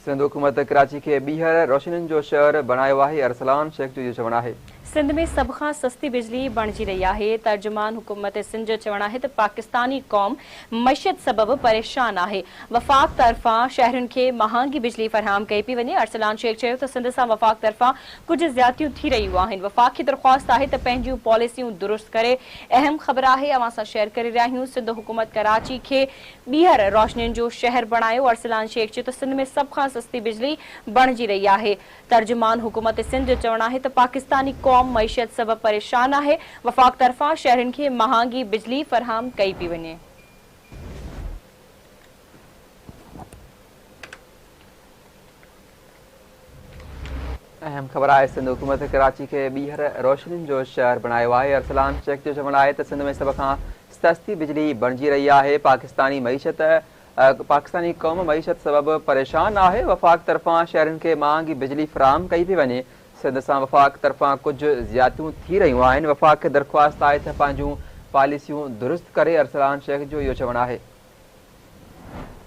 سنڌ حڪومت ڪراچي کي ٻيهر روشنين جو شهر بڻايو آهي، ارسلان شيخ جو اهو چوڻ آهي. سنڌ ۾ سڀ کان سستي بجلي بڻجي رهي آهي، ترجمان حڪومت سنڌ جو چوڻ آهي ته پاڪستاني قوم معيشت سبب پريشان آهي، وفاق طرفان شهرين کي مهانگي بجلي فراهم ڪئي پئي وڃي، ارسلان شيخ چيو ته سنڌ سان وفاق طرفان ڪجهه زيادتيون ٿي رهيون آهن، وفاق کي درخواست آهي ته پنهنجون پاليسيون درست ڪري، اهم خبر آهي اوهان سان شيئر ڪري رهيا آهيون سنڌ حڪومت ڪراچي کي ٻيهر روشنين جو شهر بڻايو، ارسلان شيخ چيو ته سنڌ ۾ سڀ کان سستي بجلي بڻجي رهي آهي، ترجمان حڪومت سنڌ جو چوڻ آهي ته پاڪستاني قوم معيشت سبب پريشان آهي، وفاق طرفان شهرين کي مهانگي بجلي فراهم ڪئي پئي وڃي. اهم خبر آهي سنڌ حڪومت ڪراچي کي ٻيهر روشنين جو شهر بڻايو آهي، ارسلان شيخ جو چوڻ آهي ته سنڌ ۾ سڀ کان سستي بجلي بڻجي رهي آهي، پاڪستاني معيشت پاڪستاني قوم معيشت سبب پريشان آهي، وفاق طرفان شهرين کي مهانگي بجلي فراهم ڪئي پئي وڃي، سنڌ سان وفاق طرفان ڪجهه زيادتيون ٿي رهيون آهن، وفاق کي درخواست آهي ته پنهنجون پاليسيون درست ڪري، ارسلان شيخ جو اهو چوڻ آهي.